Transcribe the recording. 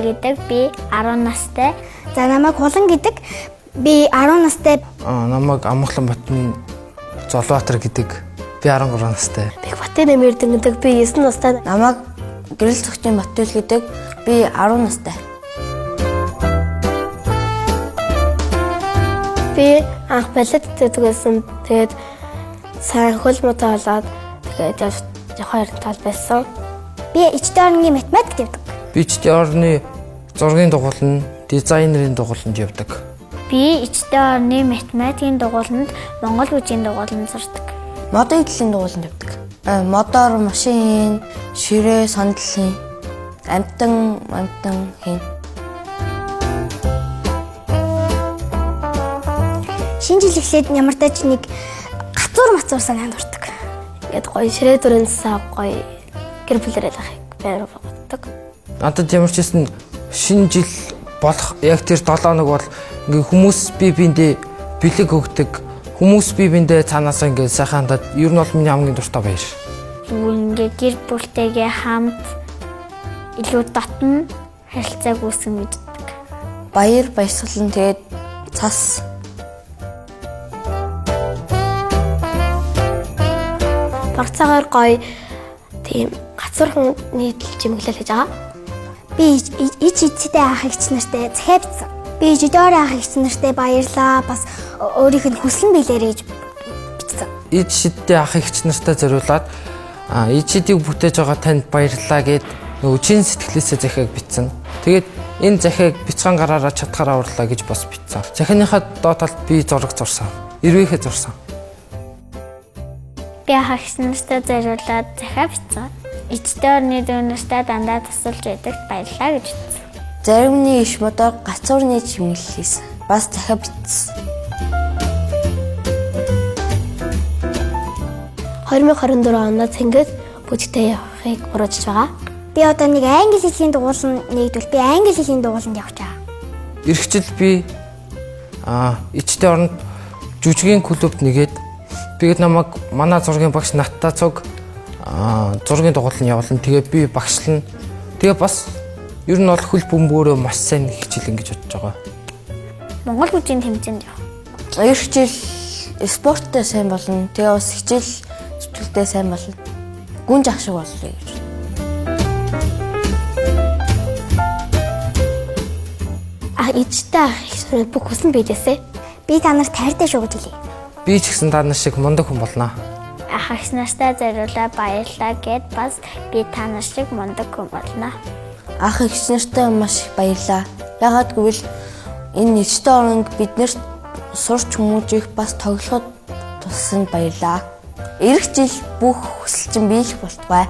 гэдэг. Би 10 настай. За намайг Хулан гэдэг. Би 10 настай. Намайг Амгалан Батмын Золбаатар гэдэг. Би 13 настай. Бэг Батын Эмэрдэн гэдэг. Би 9 настай. Намайг Гэрэл цогтын Батүл гэдэг. Би 10 настай. Би анх балет үздэг байсан. Тэгээд сайн хөл муутай болоод тэгээд явах тал байсан. Би ичдээ орны математикт явдаг. Би ичдээ орны зургийн дугуулна, дизайнерын дугууланд явдаг. Би ичдээ орны математикийн дугууланд, Монгол бүжгийн дугууланд сурдаг. Модын хөдлийн дугууланд явдаг. Модоор машин, ширээ, сандал хийн. Амтан хийн. Шинэ жил эхлээд ямар тач нэг гацуур мацуур санаанд ордог. Ингээд гоё ширээ дүрэнсээ гоё гэр бүлэрээ байхыг байр боддог. Надад ямар ч байсан шинэ жил болох яг тэр 7 хоног бол ингээ хүмүүс бие биендээ бэлэг өгдөг. Хүмүүс бие биендээ цаанаасаа ингээ сайхан хандаад ер нь бол миний хамгийн дуртай баяр. Зүгээр ингээ гэр бүлтэйгээ хамт илүү дотн харилцааг үүсгэн гэж боддог. Баяр баясгалан тэгээд цас. Барцаагаар гоё тийм гацуурхан нийтлэл чимэглэл хийж байгаа. Би ич эцэгтэй ах эгч нартай захиа бичсэн. Би жидоор ах эгч нартай баярлаа. Бас өөрийнх нь хүсэл нь биелээрэй гэж бичсэн. Ид шидтэй ах эгч нартай зориулаад ид шидийг бүтээж байгаа танд баярлалаа гэд нөгөө чин сэтгэлээсээ захиаг бичсэн. Тэгээд энэ захиаг бяцхан гараараа чадхаар аварлаа гэж бас бичсэн. Захианыхаа доод талд би зураг зурсан. Эрвээхээ зурсан. Би ах эгч нартай зориулаад захиа бичсэн. Ичдээ орны дүү нартай дандаа тусалж байдагт баярлалаа гэж бичсэн. Заримны иш модоор гацуурны чимэглэл хийсэн. Бас захиа бичсэн. 2024 онд цэнгэл бүжигтэй явахыг буруутж байгаа. Би одоо нэг англи хэлний дугууланд нэгдвэл би англи хэлний дугууланд явж байгаа. Ирэх жил би ичдээ оронд жүжигийн клубт нэгээд тэгээд намайг манай зургийн багш Натта цуг зургийн дугууланд явуулна. Тэгээд би багшлна. Тэгээ бас ер нь бол хөл бөмбөрөө маш сайн хичээлэн гэж бодож байгаа. Монгол бүжгийн тэмцээнд явах. Ирэх жил спорттой сайн болно. Тэгээ бас хичээл зүтгэлтэй сайн болно. Гүнж ах шиг боллоо гэж. Ичдээ ах эгч нар бүх хүсэл нь биелээсэй. Би та нарт хайртай шүү гэж хэлье. Би ч гэсэн та нар шиг мундаг хүн болно. Ах эгч нартай зориулаад баярлалаа гэд бас би та нар шиг мундаг хүн болно. Ах эгч нартай маш их баярлалаа. Яагаад гэвэл энэ ичдээ оронд биднэрт сурч хүмүүжих бас тоглоход туссан баярлалаа. Ирэх жил бүх хүсэл чинь биелэх болтугай.